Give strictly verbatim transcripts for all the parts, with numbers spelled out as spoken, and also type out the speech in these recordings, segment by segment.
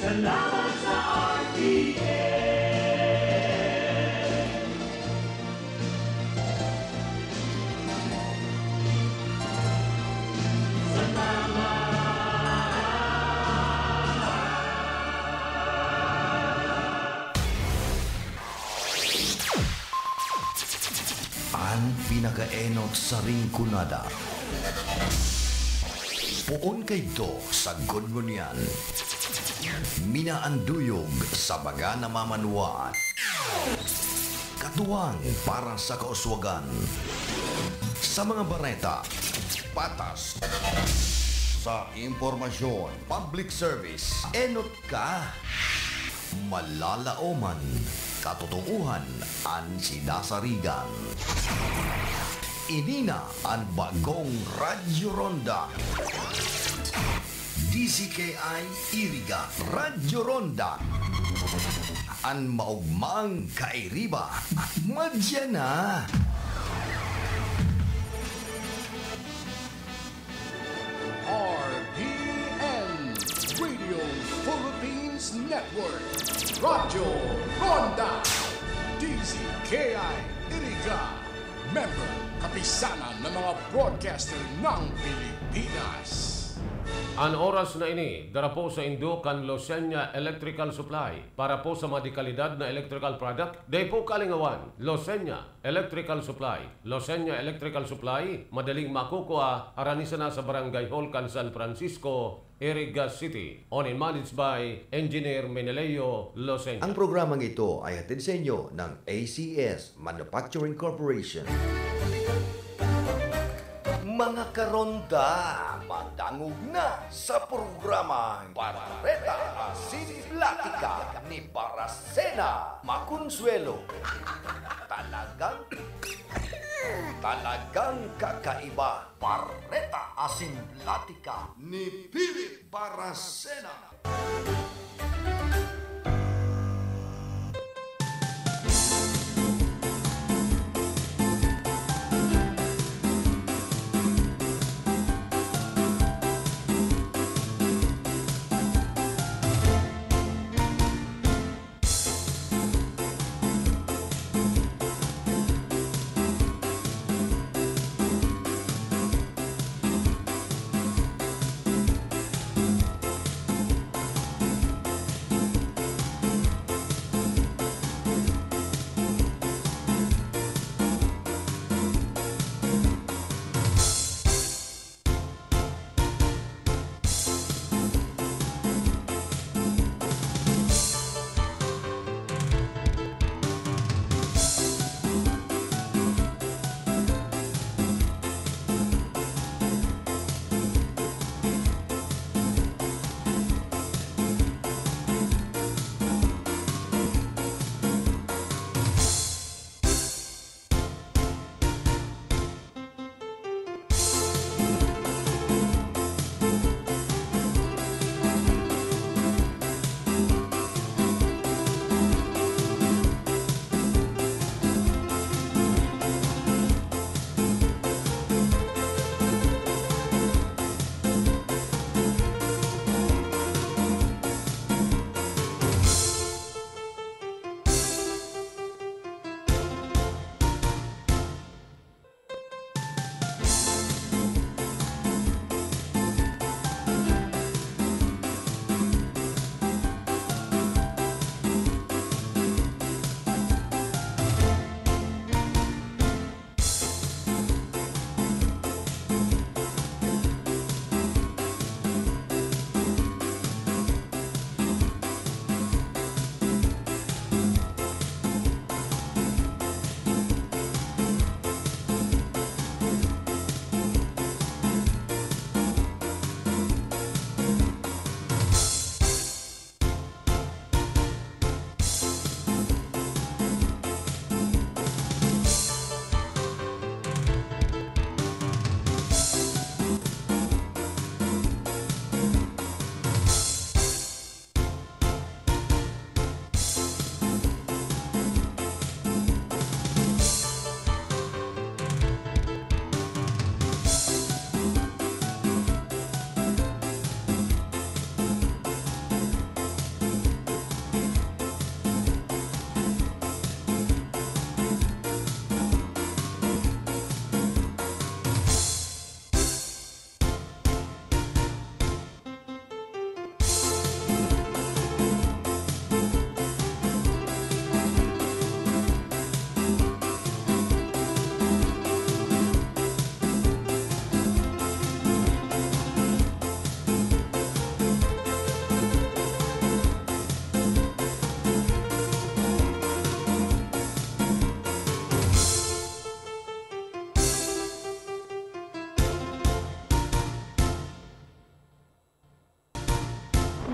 Salamat sa R T N. Sa tama. An pinakaenot sa Rinconada. Poon kaidto sa Gudgunian. Minaanduyog sa mga namamanwaan. Katuwang para sa kauswagan. Sa mga bareta, patas. Sa impormasyon, public service, enot ka. Malalaoman, katotoohan an sinasarigan. Ini na an bagong Radyo Ronda. D Z K I Iriga, Radyo Ronda. An maogmang kairiba, madya na. R P N, Radio Philippines Network, Radyo Ronda, D Z K I Iriga, member, Kapisanan ng mga Broadcaster ng Pilipinas. An oras na ini, dara po saindo kan Losenya Electrical Supply. Para po sa mga dekalidad na electrical product, dai po kalingawan, Losenya Electrical Supply. Losenya Electrical Supply, madaling makukua, arani sana sa Barangay Hall kan San Francisco, Iriga City. Owned and managed by Engineer Meneleo Losenya. Ang programang ito ay hatid sa inyo ng A C S Manufacturing Corporation. Mga karonda, madangog na sa programang Bareta Asin Platika ni Baracena Maconsuelo. Talagang, talagang kakaiba. Bareta Asin Platika ni Philip Baracena.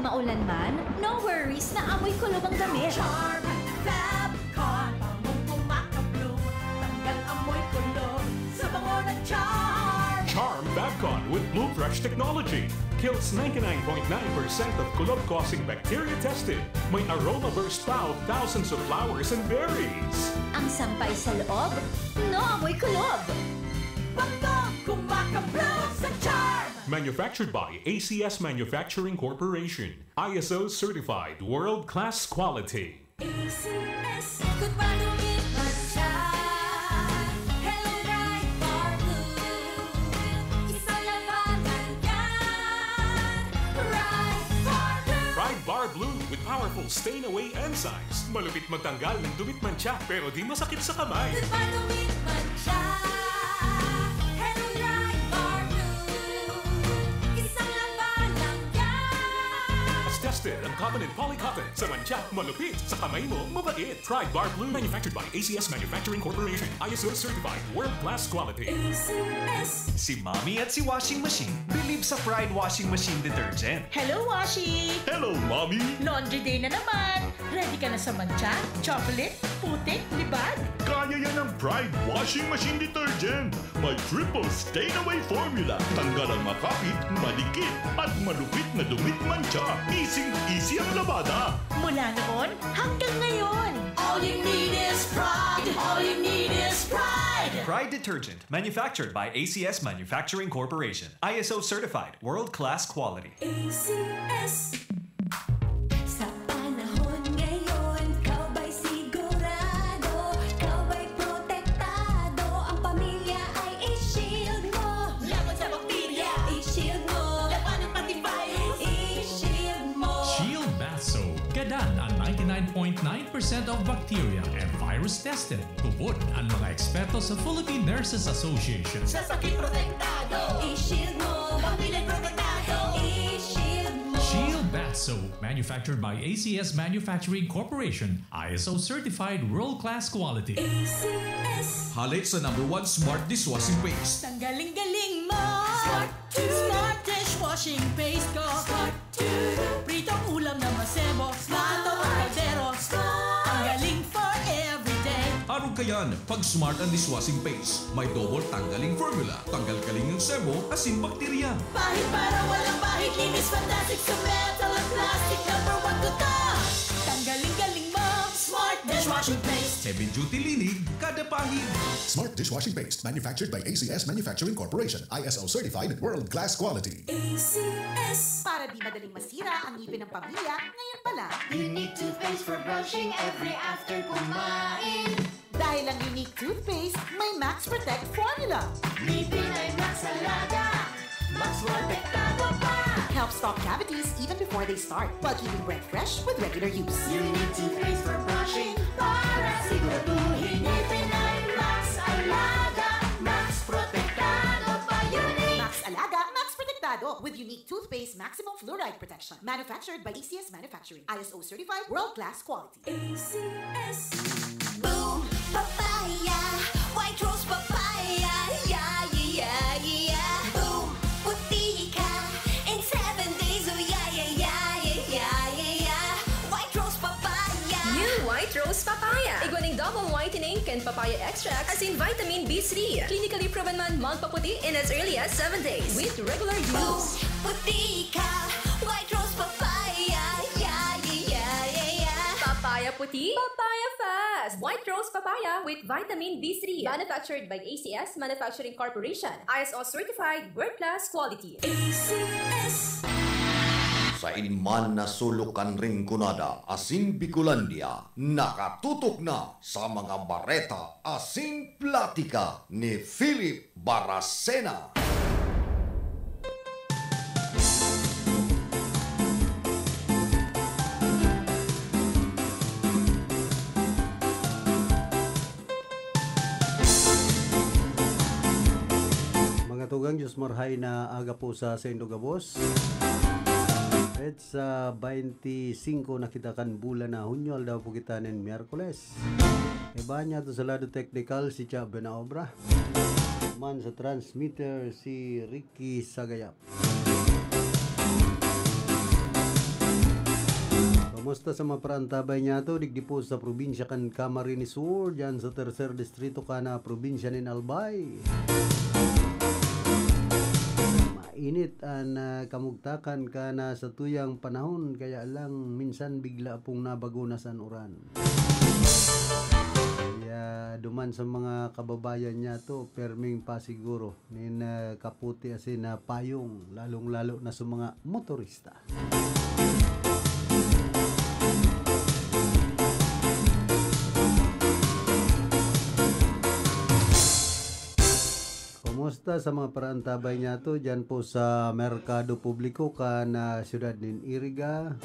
Maulan man, no worries na amoy kulob ang damit. Charm Fab Con, bangong kumakabloom, tanggal amoy kulob sa bango ng Charm. Charm Fab Con with Bloom Fresh technology kills ninety-nine point nine percent of kulob-causing bacteria tested. May aroma burst pa of thousands of flowers and berries. Ang sampay sa loob, no amoy kulob. Bangong kumakabloom sa Charm. Manufactured by A C S Manufacturing Corporation. I S O certified world-class quality. A C S. Good pa, lumit man siya. Hello, Pride Bar Blue. Isang labanan yan. Pride Bar Blue. Pride Bar Blue with powerful stain away enzymes. Malupit magtanggal ng dumit mantsa, pero di masakit sa kamay. Good pa, lumit man siya. Hello, Pride Bar Blue. Isang labanan yan. Tested ang cotton and poly cotton. Sa mantsa, malupit. Sa kamay mo, mabait. Pride Bar Blue. Manufactured by A C S Manufacturing Corporation. I S O certified. World class quality. A C S. Si Mommy at si Washing Machine believe sa Pride Washing Machine Detergent. Hello, Washi! Hello, Mommy! Laundry day na naman! Ready ka na sa mantsa, chocolate, putik, libag? Kaya yan ng Pride Washing Machine Detergent. May triple stain away formula. Tanggal ang makapit, madikit, at malupit na dumit mantsa. Easy-easy ang labada. Mula noon hanggang ngayon. All you need is Pride. All you need is Pride. Pride Detergent, manufactured by A C S Manufacturing Corporation. I S O certified, world-class quality. A C S. Sa panahon ngayon, ikaw ba'y sigurado? Ikaw ba'y protektado? Ang pamilya ay i-shield mo. Laban sa bakterya, i-shield mo. Labanan pati virus, i-shield mo. Shield Bath Soap. Gadan ang ninety-nine point nine percent of bacteria and virus tested. Tubod ang mga eksperto sa Philippine Nurses Association. Sa sakit protektado, i-shield mo. Pamilya protektado, i-shield mo. Shield Bath Soap, manufactured by A C S Manufacturing Corporation, I S O certified world-class quality. A C S. Halik sa number one smart dishwashing paste. Tanggaling-galing mo. Smart. Smart dishwashing paste ko. Smart. Pritong ulam na masebo. Smart. Kaldero. Smart. Tanggaling for everyday. Arog kayan, pag Smart ang dishwashing paste. May double tanggaling formula. Tanggal kaling ng sebo, asin bakterya. Pahid para walang bahid. Linis fantastic sa metal at plastic. Number one ko to. Tanggaling-galing mo. Smart dishwashing paste. Heavy duty linig, kada pahid. Smart dishwashing paste. Manufactured by A C S Manufacturing Corporation. I S O certified, world class quality. A C S. Para di madaling masira ang ngipin ng pamilya, ngayon pa lang. Unique toothpaste for brushing every after kumain. Dahil ang Unique Toothpaste may Max Protect Formula. Ngipin ay Max Alaga, Max Protektado pa. Helps stop cavities even before they start, while keeping breath fresh with regular use. Unique Toothpaste for brushing, para siguraduhin ngipin ay Max Alaga, Max Protektado pa. Unique. Max Alaga, Max Protektado, with Unique Toothpaste Maximum Fluoride Protection. Manufactured by A C S Manufacturing. I S O certified, world class quality. A C S. Boom Papaya, White Rose Papaya, yeah, yeah, yeah, yeah. Boom, puti ka in seven days, oh yeah, yeah, yeah. White Rose Papaya. New White Rose Papaya. Igwa ning double whitening kan papaya extract, asin vitamin B three. Clinically proven man magpaputi in as early as seven days with regular use. Boom, puti ka, White Rose Papaya, yeah, yeah, yeah, yeah, yeah. Papaya puti, papaya fast. White Rose Papaya with vitamin B three. Manufactured by A C S Manufacturing Corporation. I S O certified, world class quality. A C S. Sain man na sulok kan Rinconada asin Bicolandia, nakatutok na sa mga bareta asin platika ni Philip Baracena. Mga tugang, Diyos marhay na aga po sa saindo gabos. Petsa baynte singko na kita kan bulan na Hunyo, aldaw po kita nin Miyerkules. Iba niya to sa lado teknikal, si Cha Benaobra. Man sa transmitter, si Ricky Sagayap. Kumusta sa mga paraantabay niyato, digdi po sa probinsya kan Camarines Sur, dyan sa tercer distrito kan, ah, probinsya nin Albay. Mainit an, ah, kamugtakan kan, ah, satuyang panahon, kaya lang minsan bigla pong nabagonas an uran. Kaya duman sa mga kababayan niyato, perming pasiguro nin, ah, kaputi asin, ah, payong, lalong-lalo na sa mga motorista. Kumusta sa mga paraantabay niyato dyan po sa Merkado Publiko kan, ah, siyudad nin Iriga?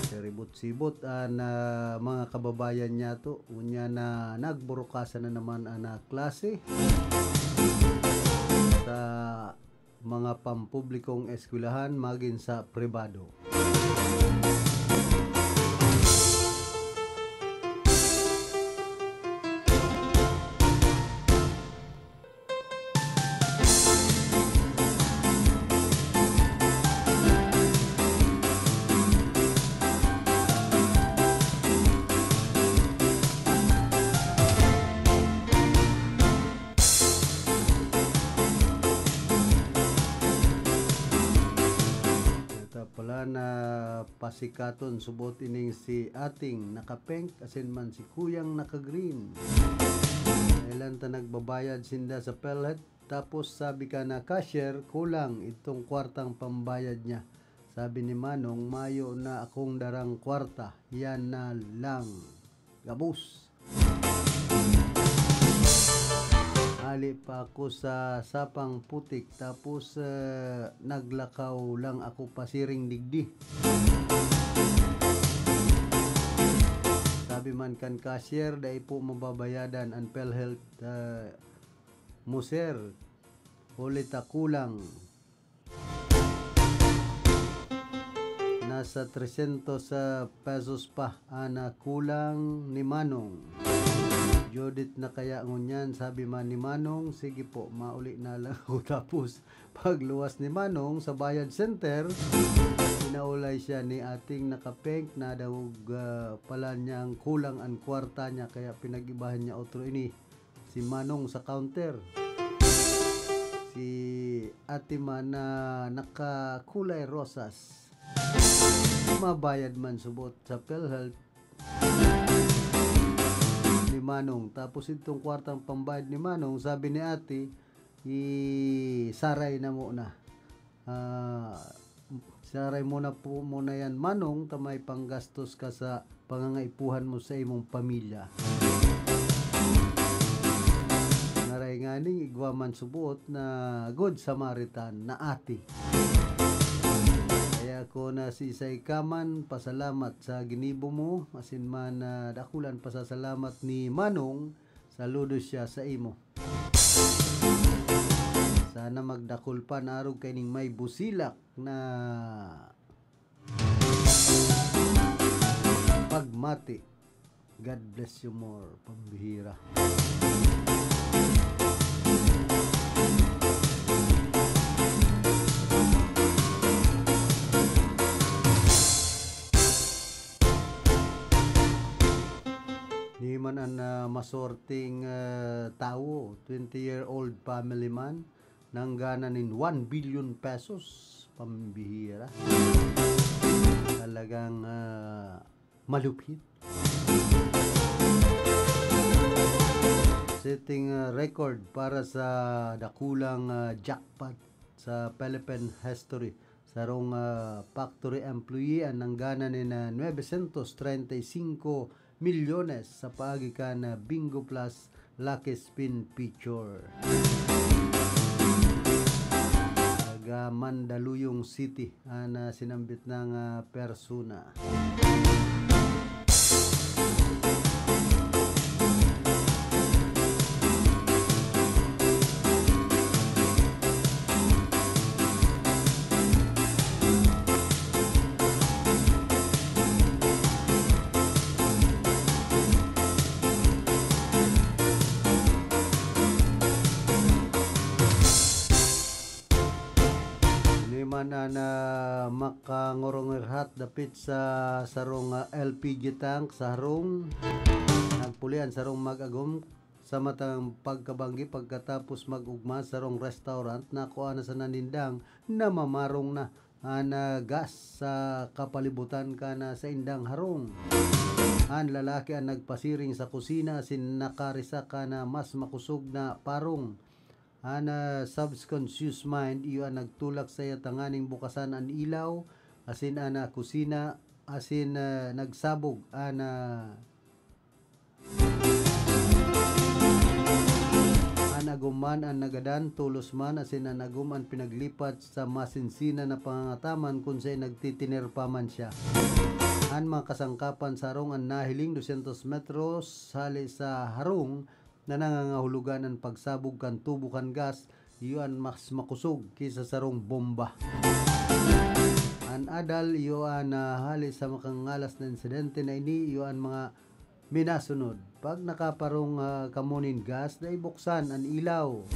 Siribot-sibot an, ah, mga kababayan niyato. Unya na nagburukasan na naman an, ah, klase sa mga pampublikong eskwelahan magin sa pribado. Ito pala na pasikaton subot ining si ating naka-pink asin man si kuyang naka-green. Kailan ta nagbabayad sinda sa PhilHealth? Tapos sabi ka na, "Cashier, kulang itong kwartang pambayad niya." Sabi ni Manong, "Mayo na akong darang kwarta. Yan na lang. Gabos." Ali pa ako sa sapang putik, tapos, eh, naglakaw lang ako pasiring digdi. Sabi man kan cashier, "Dai po mababayadan an PhilHealth, eh, mo, sir. Huli ta kulang." Nasa trescientos, ah, pesos pa an, ah, kulang ni Manong. "Judith na kaya ngunyan," sabi man ni Manong. "Sige po, mauli na lang ako." Tapos, pagluwas ni Manong sa bayad center, pinaulay siya ni ating naka-pink. Nadangog, ah, pala niyang kulang an kwarta niya, kaya pinag-ibahan niya otro ini. Si Manong sa counter. Si Ate man na nakakulay rosas. Mabayad man subot sa PhilHealth ni Manong. Tapos itong kwartang pambayad ni Manong, sabi ni Ate, "Isaray na muna." Ah, saray mo na po muna yan, Manong, ta may panggastos ka sa pangangaipuhan mo sa imong pamilya. Ngaray nganing igwa man suboot na Good Samaritan na ate. Kaya ako na si Isay Kaman, pasalamat sa ginibo mo, asin man, ah, dakulan pasasalamat ni Manong, saludo siya sa imo. Sana magdakul pa na arog kaining may busilak na pagmati. God bless you more, pambihira. Ni man an, ah, maswerteng, ah, tawo, twenty-year-old family man, nanggana nin one billion pesos. Pambihira. Talagang, ah, malupit. Setting, ah, record para sa dakulang, ah, jackpot sa Philippine history. Sarong, ah, factory employee an nanggana nin, ah, nuebesientos treinta y cinco milyones sa paagi kan, ah, Bingo Plus Lucky Spin Feature. Taga Mandaluyong City an, ah, sinambit nang, ah, persona. Ini May man an, ah, makangurungirhat dapit sa sarong, ah, L P G tank sa harong. Nagpuli an sarong mag-agom sa matang pagkabanggi pagkatapos mag-ugma sa sarong restaurant na kua na sana nindang namamarong na an, ah, gas sa kapalibutan kan, ah, saindang harong. An lalaki an nagpasiring sa kusina asin nakarisa kan, ah, mas makosog na parong. An, ah, subconscious mind iyo an nagtulak saiya tanganing bukasan an ilaw, asin an, ah, kusina, asin, ah, nagsabog an, ah, an agom man an nagadan, tolos man, asin an agom an pinaglipat sa masinsinan na pangangataman kun saen nagtitinerpa man siya. An mga kasangkapan sa harong an nahiling dosyentos metros hale sa harong na nangangahulugan an pagsabog kan tubo kan gas, iyo an mas makosog ki sa sarong bomba. An adal, iyo an, ah, hale sa makangalas na insidente na ini, iyo an mga minasunod. Pag nakaparong, ah, kamo nin gas, dai buksan an ilaw.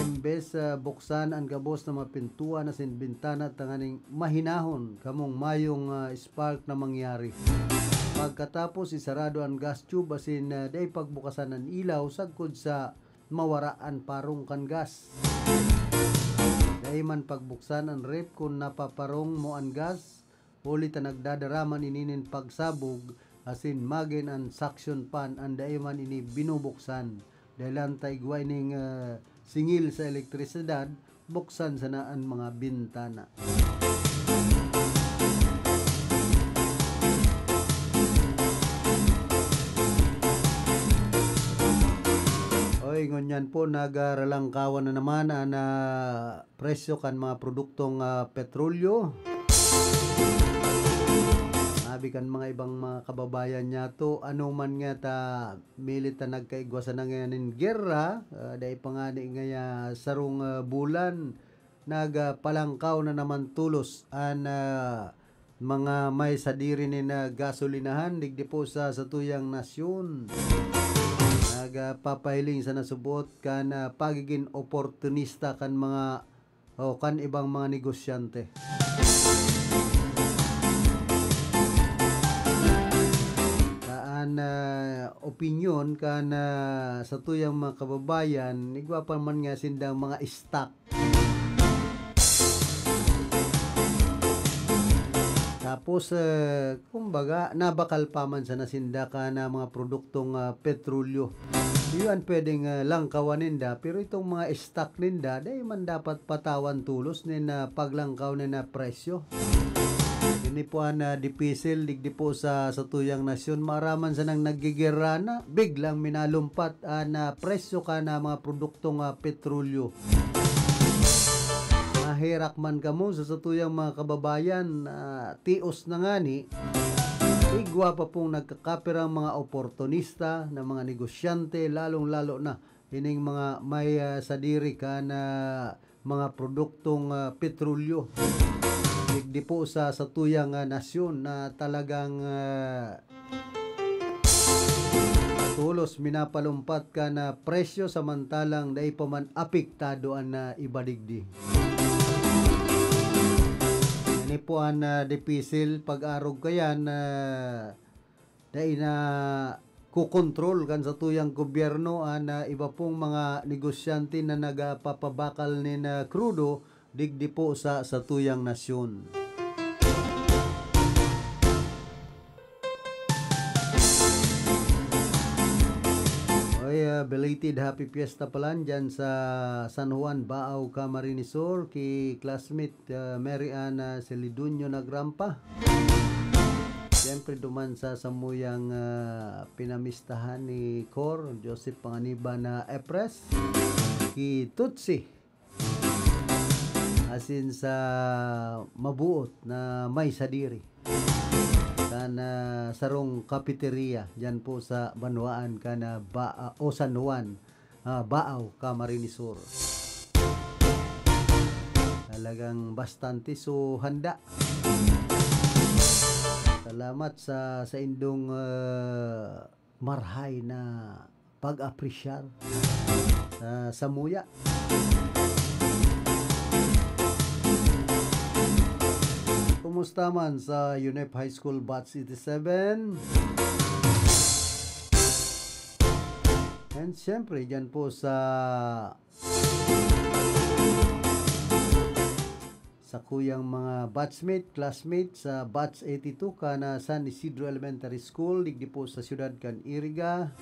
Imbes, ah, buksan an gabos na mga pintuan asin bintana tanganing mahinahon kamong mayong, ah, spark na mangyari. Pagkatapos, isarado an gas tube asin, ah, dai pagbukasan an ilaw sagkod sa mawara an parong kan gas. Dai man pagbuksan an ref kun napaparong mo an gas, huli ta nagdadara man ini nin pagsabog, asin magin an suction fan an dai man ini binubuksan. Dahelan ta igwa ining, ah, singil sa elektrisidad, buksan sana an mga bintana. Oy, ngunyan po, nagaralangkawan na naman an, ah, presyo kan mga produktong, ah, petrolyo. Sabi kan mga ibang mga kababayan niyato, ano man nga ta, milit ta nagkaigwa sana ngayan nin gera, ah, dai pa ngani ngaya sarong, ah, bulan, nagpalangkaw na naman tolos an, ah, mga may sadiri nin, ah, gasolinahan digdi po sa satuyang nasyon. Nagpapahiling sana subot kan, ah, pagigin oportunista kan mga o kan ibang mga negosyante. Sa an, ah, opinyon kan, ah, satuyang mga kababayan, igwa pa man nga sindang mga stock. Tapos, eh, kumbaga, nabakal pa man sana sinda kan mga produktong, ah, petrolyo. Iyo an pwedeng, ah, langkawan ninda, pero itong mga stock ninda, dai man dapat patawan tolos nin, ah, paglangkaw nin, ah, presyo. Ini po an, ah, dipisil digdi po sa, sa tuyang nasyon. Maaraman sanang naggigera na, biglang minalumpat an, ah, presyo kan, ah, mga produktong, ah, petrolyo. Maherak man kamo sa satuyang mga kababayan, ah, tios na ngani, igwa pa pong nagkakapirang mga oportunista na mga negosyante, lalong-lalo na ining mga may, ah, sadiri kan, ah, mga produktong, ah, petrolyo. Digdi po sa satuyang, ah, nasyon na talagang, ah, tolos minapalumpat kan, ah, presyo samantalang dai pa man apektado an, ah, iba digdi. Ini po an, ah, dipisil pag-arog kayan, ah, dai nakokontrol kan satuyang gobyerno an, ah, iba pong mga negosyante na nagpapabakal nin, ah, krudo digdi po sa satuyang nasyon. Oy, ah, belated Happy Fiesta pala dyan sa San Juan, Baao, Camarines Sur, ki classmate, ah, Mary Ann, ah, Celiduño Nagrampa. Siyempre, duman sa samuyang, ah, pinamistahan ni Cor, Joseph Panganiban na Epres, ki Tutsi, asin sa mabuot na may sadiri kan, ah, sarong kapeteria dyan po sa banwaan kan, ah, Ba-, ah, o San Juan, ah, Baao, Camarines Sur. Talagang bastante so handa. Salamat sa, sa indong, ah, marhay na pag-apresyar sa samuya. Taman sa UNEP High School Batch eighty-seven. And siyempre, dyan po sa, sa kuyang mga batchmate, classmate sa Batch eighty-two kan, ah, San Isidro Elementary School, digdi po sa siyudad kan Iriga.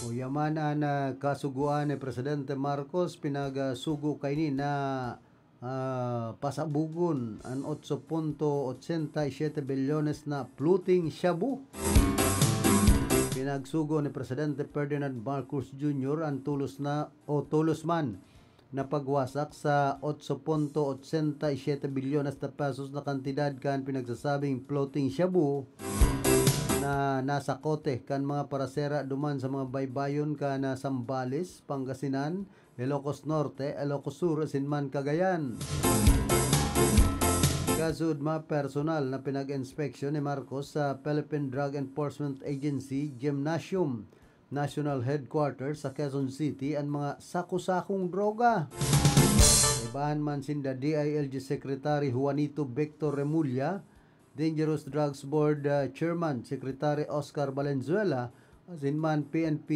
Uya man an, ah, kasugoan ni Presidente Marcos, pinagsugo kaini na, ah, pasabugon an otso punto ochenta y siete bilyones na floating shabu. Pinagsugo ni Presidente Ferdinand Marcos Junior an tolos na, o tolos man, na pagwasak sa otso punto ochenta y siete bilyones na pesos na kantidad kan pinagsasabing floating shabu na nasa kote kan mga parasera duman sa mga baybayon kan, ah, Zambales, Pangasinan, Ilocos Norte, Ilocos Sur, asin man Cagayan. Kasud mga personal na pinag-inspeksyon ni Marcos sa Philippine Drug Enforcement Agency Gymnasium, National Headquarters sa Quezon City an mga sako-sakong droga. Ibahan man sinda D I L G Secretary Juanito Victor Remulla, Dangerous Drugs Board, ah, Chairman Secretary Oscar Valenzuela, asin man P N P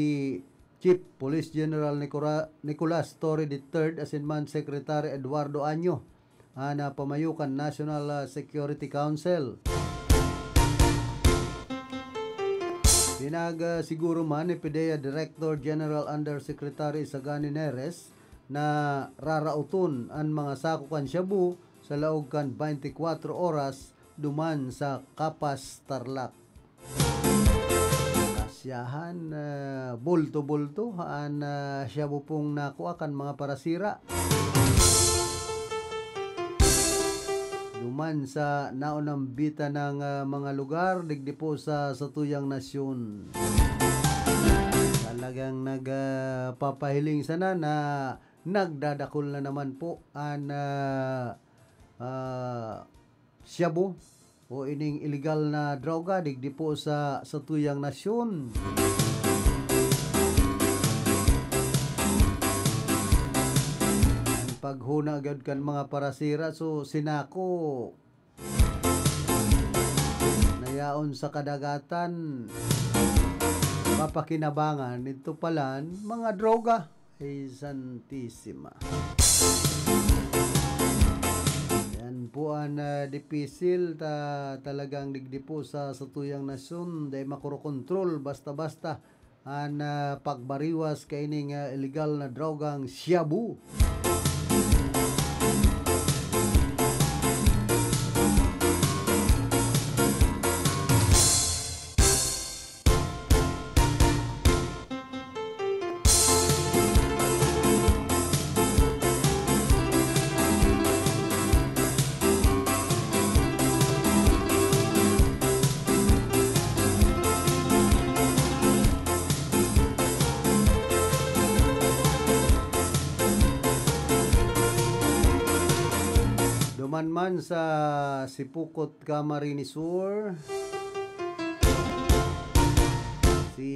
Chief Police General Nicora-, Nicolas Torre the third, asin man Secretary Eduardo Año, an, ah, pamayo kan National, ah, Security Council. Pinag, ah, siguro man ni PDEA Director General Undersecretary Isagani Neres na raraoton an mga sako kan shabu sa laog kan twenty-four oras duman sa Capas, Tarlac. Kasyahan, ah, bulto-bulto an, ah, shabu pong nakua kan mga parasira. Duman sa naunambitan ng, ah, mga lugar, digdi po sa satuyang nasyon. Talagang nag, ah, papahiling sana na nagdadakul na naman po an, ah, ah, shabu o ining iligal na droga digdi po sa satuyang nasyon. An paghona gad kan mga parasira, so sinako na yaon sa kadagatan, papakinabangan, ito palan, mga droga. Ay, Santisima. Yan po an, ah, dipisil ta, talagang digdi po sa satuyang nasyon, dai makokontrol basta-basta an, ah, pagbariwas kaining, ah, iligal na drogang shabu. Duman man sa Sipocot, Camarines Sur, si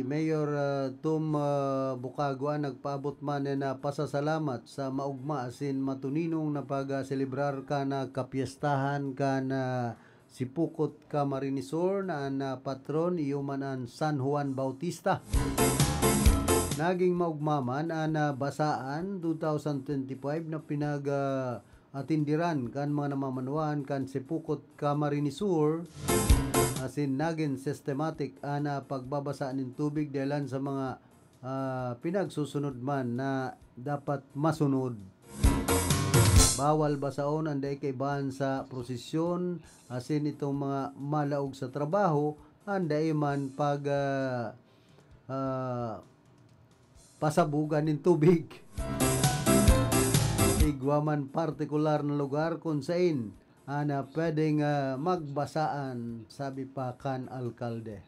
Mayor, ah, Tom, ah, Bucagua nagpaabot man nin, ah, pasasalamat sa maogma asin matuninong na pagselebrar kan, ah, kapyestahan kan, ah, Sipocot, Camarines Sur na an, ah, patron iyo man an San Juan Bautista. Naging maogma man an, ah, Basaan two thousand twenty-five na pinag, ah, atindiran kan mga namamanuan kan Sipocot, Camarines Sur, asin nagin systematic an, ah, pagbabasa nin tubig dahelan sa mga, ah, pinagsusunod man na dapat masunod. Bawal basaon an dai kaibahan sa prosesyon, asin itong mga malaog sa trabaho, an dai man pag, ah, ah, pasabugan nin tubig. Igwa man partikular na lugar kun sain an, ah, pwedeng, ah, magbasaan, sabi pa kan alkalde.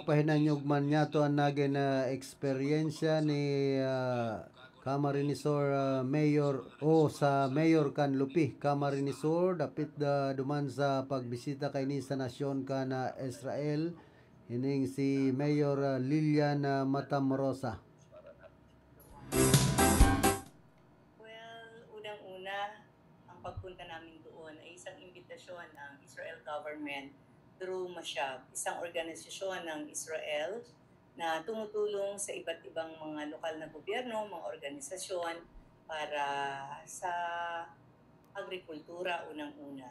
Pahinanyog man niyato an nagin na eksperyensya ni, ah, Camarines Sur, ah, Mayor o sa Mayor kan Lupi, Camarines Sur, dapit da duman sa pagbisita kaini sa nasyon kan, ah, Israel, ining si Mayor, ah, Lilian, ah, Matamrosa. Well, unang-una, ang pagpunta namin doon ay isang imbitasyon ng Israel government through Mashab, isang organisasyon ng Israel na tumutulong sa iba't ibang mga lokal na gobyerno, mga organisasyon para sa agrikultura unang-una.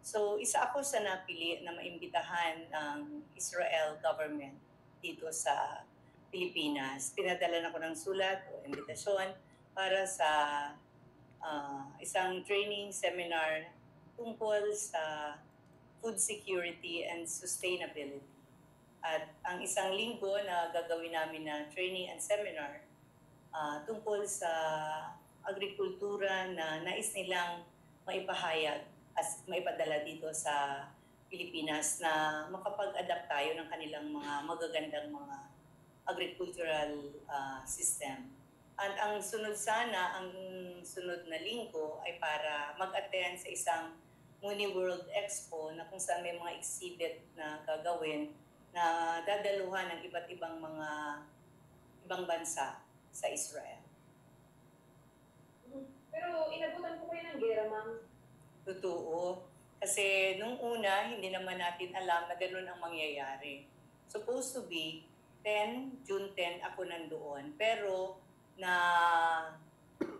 So, isa ako sa napili na maimbitahan ng Israel government dito sa Pilipinas. Pinadala ako ng sulat o imbitasyon para sa, ah, isang training seminar tungkol sa food security and sustainability. At ang isang linggo na gagawin namin na training and seminar, ah, tungkol sa agrikultura na nais nilang maipahayag as maipadala dito sa Pilipinas na makapag-adapt tayo ng kanilang mga magagandang mga agricultural, ah, system. At ang sunod sana, ang sunod na linggo ay para mag-attend sa isang Muni World Expo na kung saan may mga exhibit na gagawin na dadaluhan ng iba't ibang mga ibang bansa sa Israel. Pero inabutan po kayo ng gera, ma'am? Totoo. Kasi nung una, hindi naman natin alam na ganun ang mangyayari. Supposed to be, ten, June ten, ako nandoon. Pero na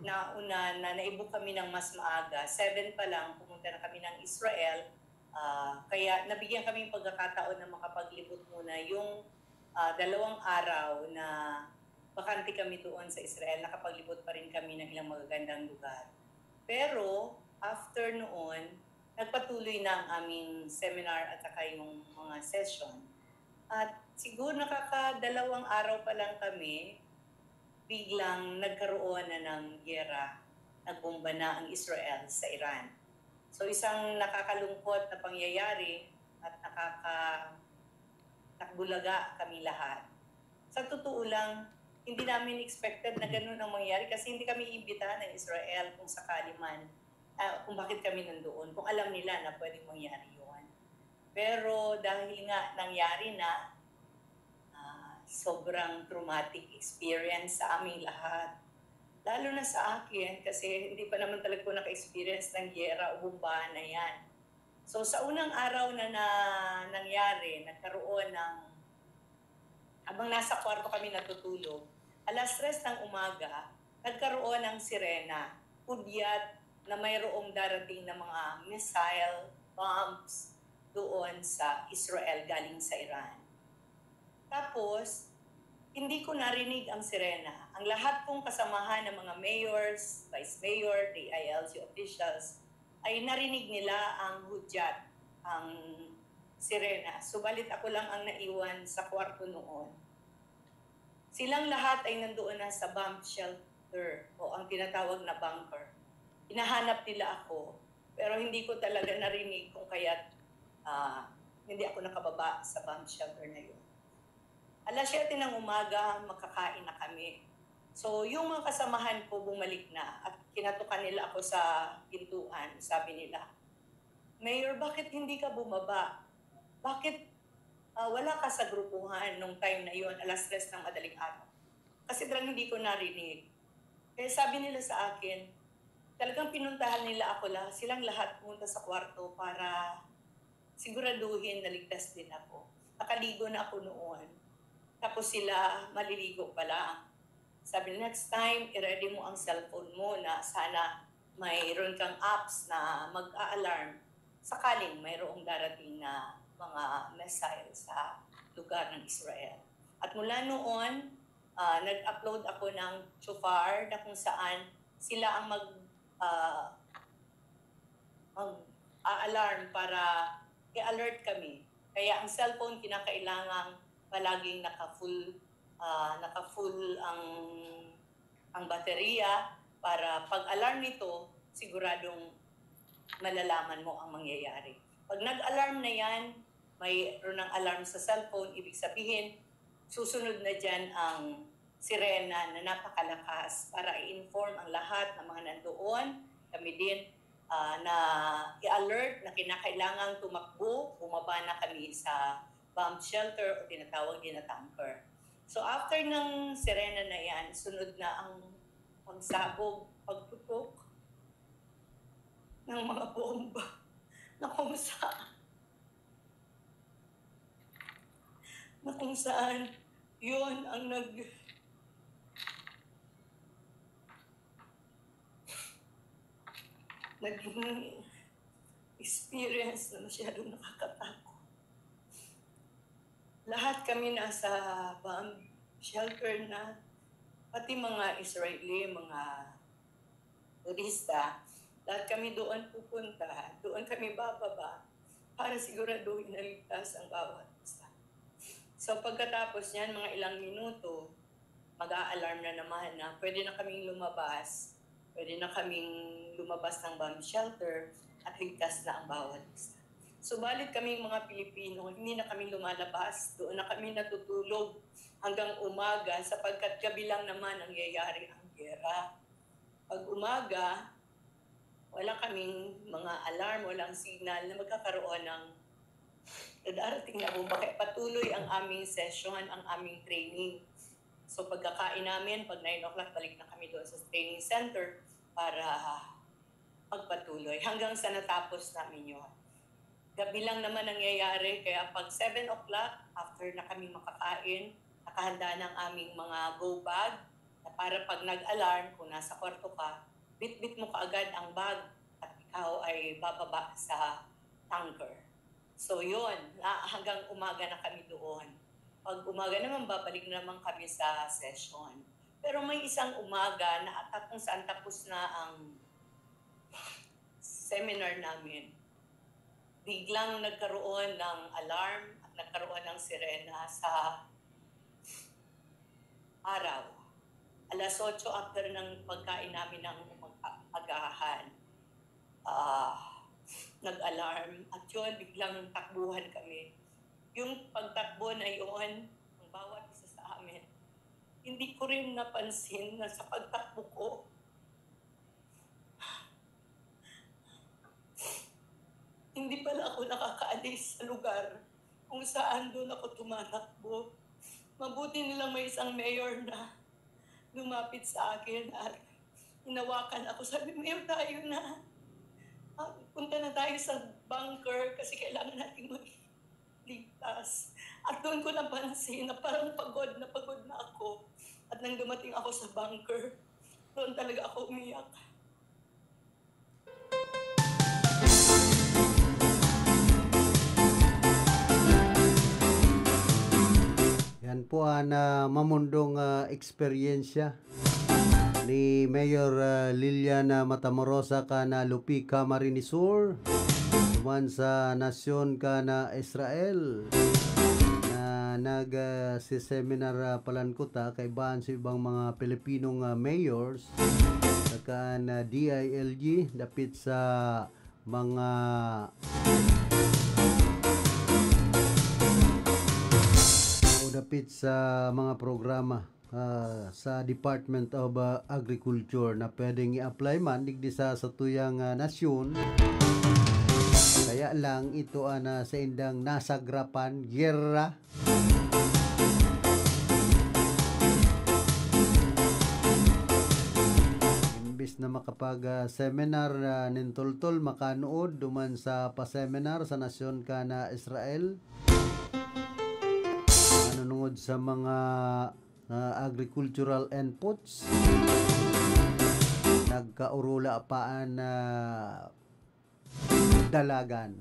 nauna na naibo kami ng mas maaga. Seven pa lang, pumunta na kami ng Israel. Ah, kaya nabigyan kami ng pagkakataon na makapaglibot muna yung, ah, dalawang araw na bakante kami doon sa Israel. Nakapaglibot pa rin kami ng ilang magagandang lugar. Pero after noon, nagpatuloy na ang aming seminar at saka yung mga session. At siguro nakakadalawang araw pa lang kami, biglang nagkaroon na ng giyera, nagbomba na ang Israel sa Iran. So, isang nakakalungkot na pangyayari at nakaka-, nakabulaga kami lahat. Sa totoo lang, hindi namin expected na ganun ang mangyari kasi hindi kami iimbitahan ng Israel kung sakali man, ah, kung bakit kami nandoon, kung alam nila na pwedeng mangyari yun. Pero dahil nga nangyari na, ah, sobrang traumatic experience sa aming lahat. Lalo na sa akin, kasi hindi pa naman talaga ako naka-experience ng giyera o bombahan na yan. So, sa unang araw na, na nangyari, nagkaroon ng, habang nasa kwarto kami natutulog, alas tres ng umaga, nagkaroon ng sirena, hudyat na mayroong darating na mga missile, bombs, doon sa Israel galing sa Iran. Tapos, hindi ko narinig ang sirena. Ang lahat kong kasamahan ng mga mayors, vice mayor, D I L G officials, ay narinig nila ang hudyat, ang sirena. Subalit ako lang ang naiwan sa kwarto noon. Silang lahat ay nandoon na sa bomb shelter o ang tinatawag na bunker. Hinahanap nila ako, pero hindi ko talaga narinig kung kaya't, ah, hindi ako nakababa sa bomb shelter na yun. Alas siyete ng umaga, makakain na kami. So, yung mga kasamahan ko bumalik na at kinatukan nila ako sa pintuan. Sabi nila, "Mayor, bakit hindi ka bumaba? Bakit, ah, wala ka sa grupuhan nung time na yon, alas tres ng madaling araw?" Kasi talagang hindi ko narinig. Kaya sabi nila sa akin, talagang pinuntahan nila ako lahat, silang lahat pumunta sa kwarto para siguraduhin na ligtas din ako. Nakaligo na ako noon. Tapos sila, maliligo pa lang. Sabi, "Next time, i-ready mo ang cellphone mo na sana mayroon kang apps na mag-a-alarm sakaling mayroong darating na mga missile sa lugar ng Israel." At mula noon, ah, nag-upload ako ng shofar na kung saan sila ang mag, ah, mag-a-alarm para i-alert kami. Kaya ang cellphone kinakailangang palaging naka-full, ah, naka-full ang, ang baterya para pag-alarm nito, siguradong malalaman mo ang mangyayari. Pag nag-alarm na yan, mayroon ng alarm sa cellphone, ibig sabihin, susunod na dyan ang sirena na napakalakas para i-inform ang lahat ng mga nandoon. Kami din, ah, na i-alert na kinakailangang tumakbo, bumaba na kami sa bomb shelter o tinatawag din na tanker. So after ng sirena na yan, sunod na ang pagsabog, pagputok ng mga bomba na kung saan, na kung saan yun ang nag-, naging experience na masyadong nakakatakot. Lahat kami nasa bomb shelter na, pati mga Israeli, mga turista, lahat kami doon pupunta, doon kami bababa para siguraduhin na ligtas ang bawat isa. So pagkatapos niyan, mga ilang minuto, mag-a-alarm na naman na pwede na kaming lumabas. Pwede na kaming lumabas ng bomb shelter at ligtas na ang bawat isa. Subalit kaming mga Pilipino, hindi na kami lumalabas. Doon na kami natutulog hanggang umaga sapagkat gabi lang naman nangyayari ang giyera. Pag umaga, wala kaming mga alarm, walang signal na magkakaroon ng, na darating na bomba. Kaya patuloy ang aming session, ang aming training. So pagkakain namin, pag nine o'clock, balik na kami doon sa training center para magpatuloy hanggang sa natapos namin yun. Gabi lang naman nangyayari, kaya pag seven o'clock, after na kami makakain, nakahanda na ang aming mga go bag, na para pag nag-alarm, kung nasa kwarto ka, bitbit mo kaagad ang bag at ikaw ay bababa sa tanker. So yun, na, hanggang umaga na kami doon. Pag umaga naman, babalik na naman kami sa session. Pero may isang umaga na ata kung saan tapos na ang seminar namin, biglang nagkaroon ng alarm at nagkaroon ng sirena sa araw. Alas otso after ng pagkain namin ng umag-, agahan, ah, nag-alarm. At yun, biglang takbuhan kami. Yung pagtakbo na yun, ang bawat isa sa amin, hindi ko rin napansin na sa pagtakbo ko, hindi pala ako nakakaalis sa lugar kung saan doon ako tumatakbo. Mabuti nilang may isang mayor na lumapit sa akin at hinawakan ako. Sabi, "Mayor, tayo na. Ah, punta na tayo sa bunker kasi kailangan natin maging ligtas." At doon ko napansin na parang pagod na pagod na ako. At nang dumating ako sa bunker, doon talaga ako umiyak. Yan po ang, ah, mamundong, ah, eksperyensya ni Mayor, ah, Lilian, ah, Matamorosa kan, ah, Lupi, Camarines Sur, duman sa nasyon kan, ah, Israel, na nag, ah, si seminar, ah, palan kuta kaibahan sa ibang mga Pilipinong, ah, mayors, saka na D I L G, dapit sa mga o dapit sa mga programa, ah, sa Department of, ah, Agriculture na pwedeng i-apply man digdi sa satuyang, ah, nasyon. Kaya lang ito ang, ah, saindang nasagrapan, giyera. Imbis na makapag, ah, seminar, ah, nin toltol, makanood duman sa pa-seminar sa nasyon kan, ah, Israel. Manunungod sa mga, ah, agricultural inputs, nagkaorula pa an, ah, dalagan.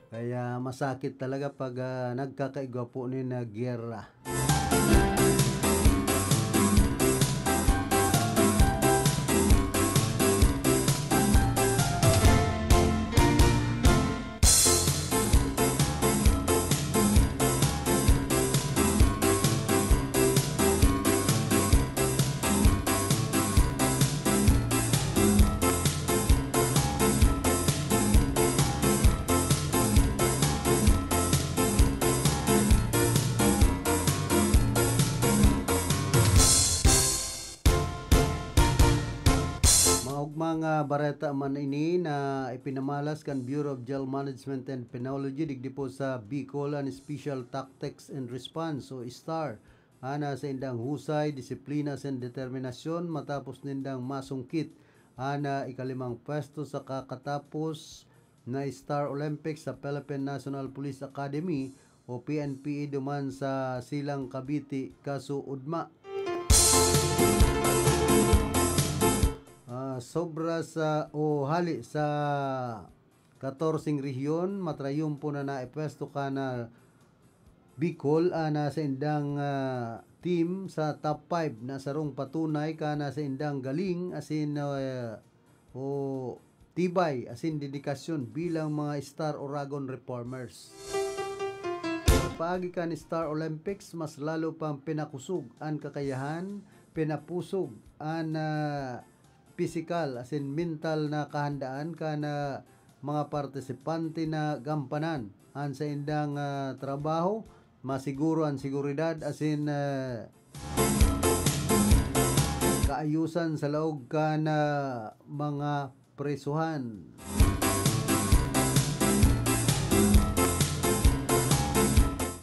Kaya masakit talaga pag, ah, nagkakaigwa po nin, ah, giyera. Mga bareta man ini na ipinamalas kan Bureau of Jail Management and Penology digdi po sa Bicol, an Special Tactics and Response o STAR, ana sa indang husay, disiplina, asin determinasyon matapos nindang masungkit ana ikalimang pwesto sa kakatapos na Star Olympics sa Philippine National Police Academy o P N P A duman sa Silang Cavite, kasuodma. Ah, sobra sa, o hali sa katorseng rehiyon, matrayumpo na naipwesto kan Bicol, ah, na sa indang, ah, team sa top five na sarong patunay kan sa indang galing asin, ah, o tibay asin dedikasyon bilang mga Star Oragon Reformers. Paagi kan Star Olympics, mas lalo pang pinakusog an kakayahan, pinapusog an, ah, pisikal asin mental na kahandaan kan, ah, mga partisipante na gampanan an saindang, ah, trabaho, masiguro an seguridad asin, ah, kaayusan sa laog kan, ah, mga presohan.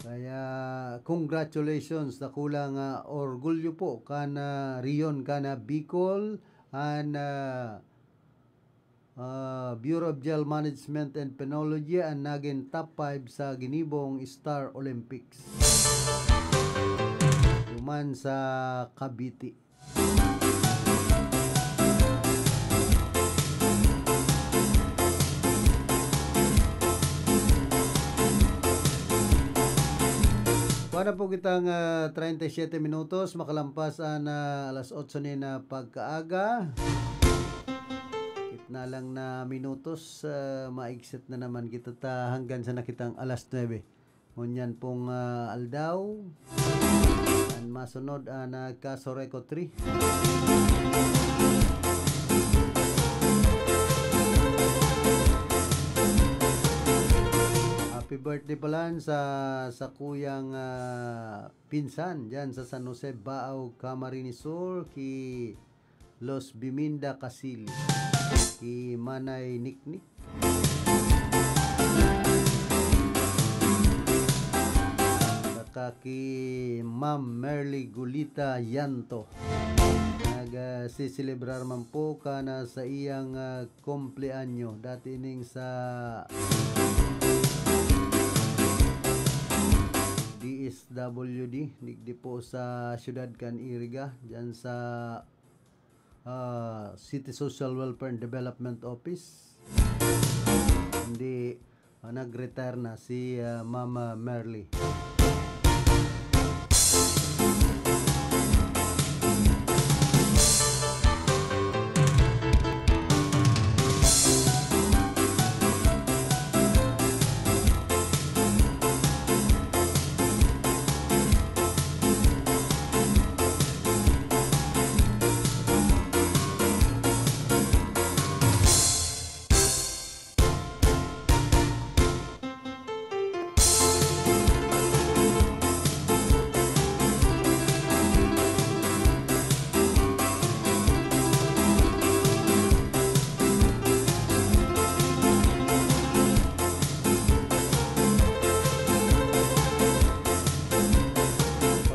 Kaya, congratulations, dakulang, ah, orgulyo po kan, ah, rehiyon kan, ah, Bicol, an, ah, ah, Bureau of Jail Management and Penology an nagin top five sa ginibong Star Olympics. Duman sa Cavite. Kuha na po kitang, ah, treinta y siete minutos, makalampas an, ah, alas otso nin, ah, pagkaaga. Kitna lang na minutos, ah, maigsit na naman kita ta hanggang sa nakitang alas nuebe. Ngunyan pong, ah, aldaw, an masunod, ah, na Kaso Reco three. Happy birthday pala sa, sa kuyang, ah, pinsan dyan sa San Jose, Baao, Camarines Sur, ki Los Biminda Casil, ki Manay Niknik, saka ki Ma'am Merly Gulita Yanto. Nag, ah, siselebrar man po kan sa iyang, ah, kumpleanyo. Dati ining sa D S W D, digdi po sa siyudad kan Iriga, dyan sa, ah, City Social Welfare and Development Office. Hindi, ah, nag-retire na si, ah, Mama Merly.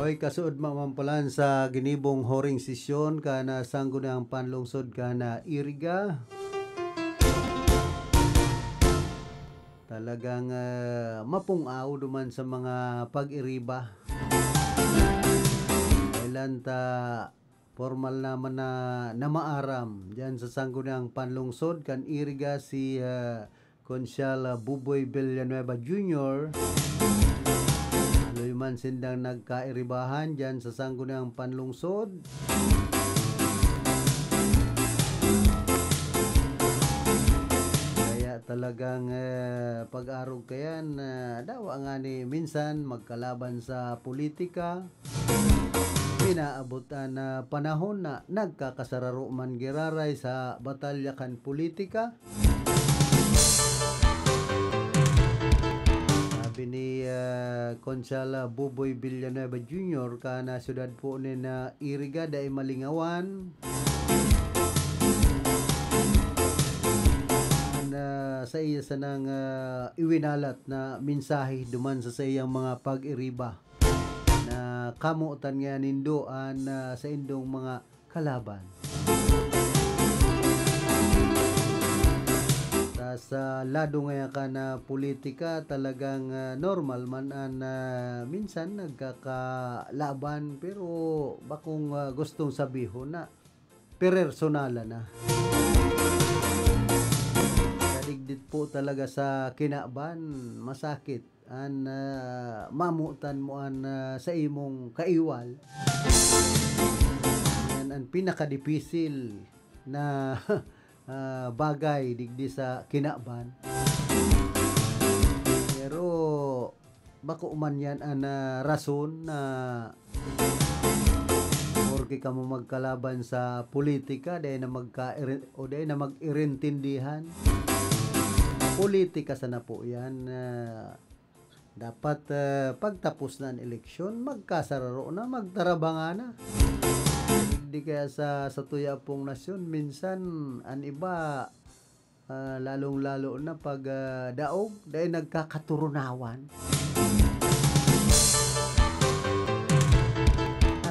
Oy, kasuodma man palan sa ginibong huring sesyon kan Sangguniang Panlungsod kan Iriga. Talagang, ah, mapung-aw duman sa mga pag-iriba. Kailan ta pormal naman na, na maaram diyan sa Sangguniang Panlungsod kan Iriga si, ah, Konsyal, ah, Buboy Villanueva Junior. Haloy man sindang nagkairibahan diyan sa Sangguniang Panlungsod. Kaya talagang, eh, pag-arog kayan, ah, dawa ngani minsan magkalaban sa politika. Inaabot an, ah, panahon na nagkakasararo man giraray sa batalya kan politika. Sabi ni, ah, Konsala Buboy Villanueva Junior, kan syudad po nin, ah, Iriga, dai malingawan. ah, sa iya sanang, ah, iwinalat na mensahe duman sa saiyang mga pag-iriba na kamotan nindo an, ah, saindong mga kalaban. Sa, sa lado ngaya kan politika, talagang, ah, normal man an, ah, minsan nagkakalaban, pero bakong, ah, gustong sabihon na personalan na. Kadigdi po talaga sa kinaban, masakit an, ah, mamotan mo an, ah, sa imong kaiwal. Yan an pinakadipisil na, ah, bagay digdi sa kinaban. Pero bako man yan an, ah, rason na porke kamo magkalaban sa politika, dai na magka-, o dai na mag-irintindihan. Politika sana po yan. Ah, dapat, ah, pagtapos na an eleksyon, magkasararo na, magtarabanga na. Di kaya sa, sa tuya pong nasyon, minsan an iba, ah, lalong-lalo na pag, ah, daog, dai nagkakaturunawan.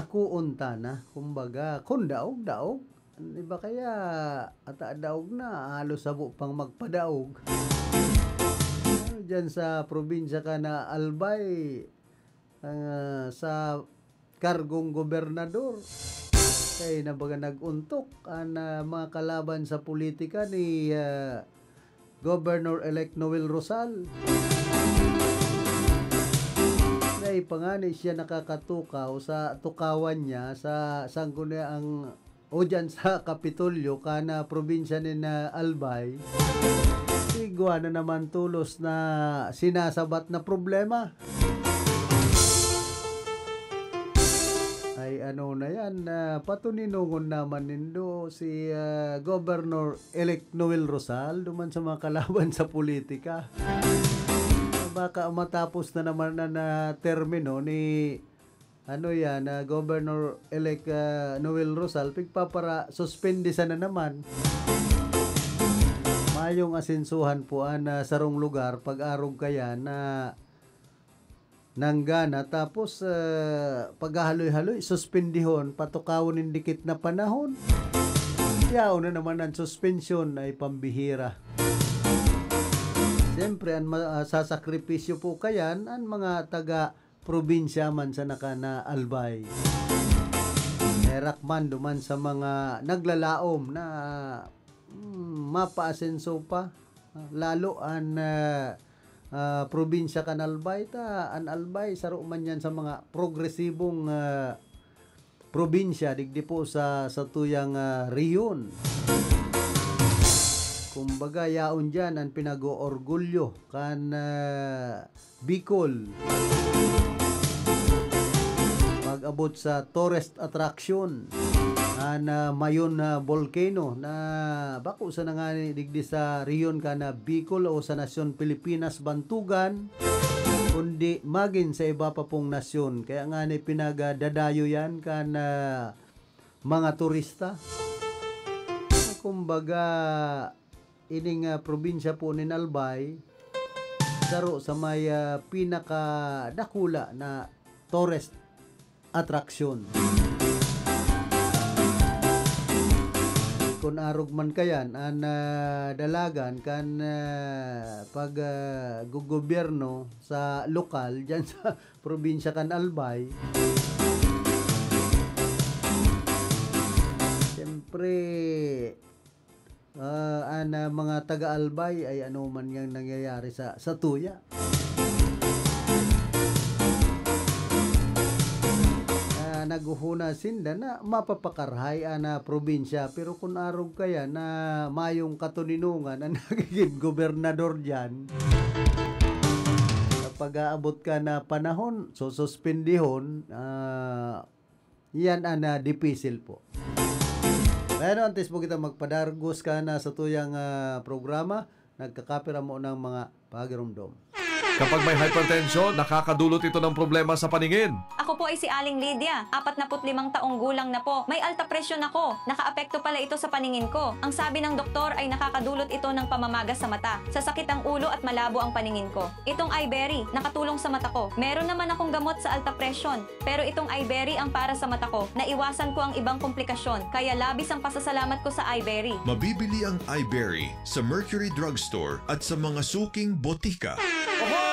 Ako unta na, kumbaga, kun daog, daog. An iba kaya, ata daog na, halos sabo pang magpadaog. Ano, dyan sa probinsya ka na, Albay, ah, sa kargong gobernador. Kaya na baga nag-untok an, ah, mga kalaban sa politika ni, ah, Governor-elect Noel Rosal. Dai pa ngani siya nakakatukaw sa tukawan niya sa sangko niya ang o diyan sa Kapitolyo, kan, ah, probinsya nin, ah, Albay, igwa na naman tolos na sinasabat na problema. Ay, ano na yan, ah, patuninongon naman nindo si, ah, Governor-elect Noel Rosal duman sa mga kalaban sa politika. Baka matapos na naman na, na termino ni ano yan, ah, Governor-elect, ah, Noel Rosal, pigpapara-, suspindi sana naman. Mayong asensuhan po an, ah, sarong lugar, pag-arog kaya na nanggana, tapos, ah, paghahaloy-haloy, suspindihon, patukawon nin dikit na panahon. Yaon na naman ang suspensyon, ay pambihira. Siyempre, an ma-, ah, sasakripisyo po kayan, an mga taga probinsya man sana kan Albay. Herak man duman sa mga naglalaom na, mm, mapaasenso pa. Lalo an, ah, ah, probinsya kan Albay, ta an Albay, saro man yan sa mga progresibong, ah, probinsya digdi po sa, sa tuyang, ah, rehiyon. Kumbaga, yaon diyan an pinag-oorgulyo kan, ah, Bicol. Pag-abot sa tourist attraction, an, ah, Mayon na volcano na bako sana ngani digdi sa rehiyon kan, ah, Bicol o sa nasyon Pilipinas, bantogan, kundi magin sa iba pa pong nasyon. Kaya ngani pinagdadayo yan kan, ah, mga turista. Kumbaga, ining, ah, probinsya po nin Albay, saro sa may, ah, pinakadakula na tourist attraction. Kun arog man kayan, an, ah, dalagan kan, ah, pag, ah, gugobyerno sa lokal, dyan sa probinsya kan Albay. Siyempre, ah, an, ah, mga taga-Albay ay ano man yang nangyayari sa, sa tuya. Ah, naghuhuna sinda na mapapakarahay an, ah, probinsya, pero kun arog kaya na mayong katoninongan an nagigin gobernador diyan, sa pag-aabot ka na panahon, sususpindihon, ah, yan an, ah, dipisil po. Kaya no, antes po kita magpadargos ka na sa tuyang, ah, programa, nagkakapira mo ng mga pagirumdom. Kapag may hypertension, nakakadulot ito ng problema sa paningin. Ako po ay si Aling Lydia, apatnapu't limang taong gulang na po. May alta presyon ako. Nakaapekto pala ito sa paningin ko. Ang sabi ng doktor ay nakakadulot ito ng pamamaga sa mata, sasakit ang ulo at malabo ang paningin ko. Itong Iberry, nakatulong sa mata ko. Meron naman akong gamot sa alta presyon, pero itong Iberry ang para sa mata ko. Naiwasan ko ang ibang komplikasyon, kaya labis ang pasasalamat ko sa Iberry. Mabibili ang Iberry sa Mercury Drugstore at sa mga suking botika. Ahoy!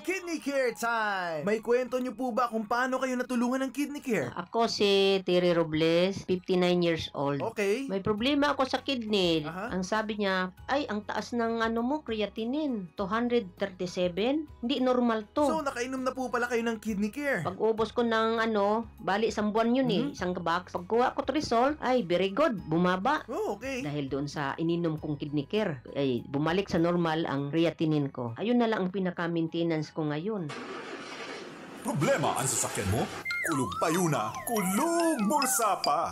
Kidney Care Time! May kwento niyo po ba kung paano kayo natulungan ng Kidney Care? Ako si Terry Robles, fifty-nine years old. Okay. May problema ako sa kidney. Aha. Ang sabi niya, "Ay, ang taas ng ano mo, creatinine, two hundred thirty-seven. Hindi normal to." So, nakainom na po pala kayo ng Kidney Care. Pag-ubos ko ng ano, bali isang buwan yun eh, Mhm. isang box. Pagkuha ko result, ay, very good, bumaba. Oh, okay. Dahil doon sa ininom kong Kidney Care, ay bumalik sa normal ang creatinine ko. Ayun na lang ang pinaka-maintenance ko ngayon. Problema ang sasakyan mo? Kulog payo na, kulog bulsa pa!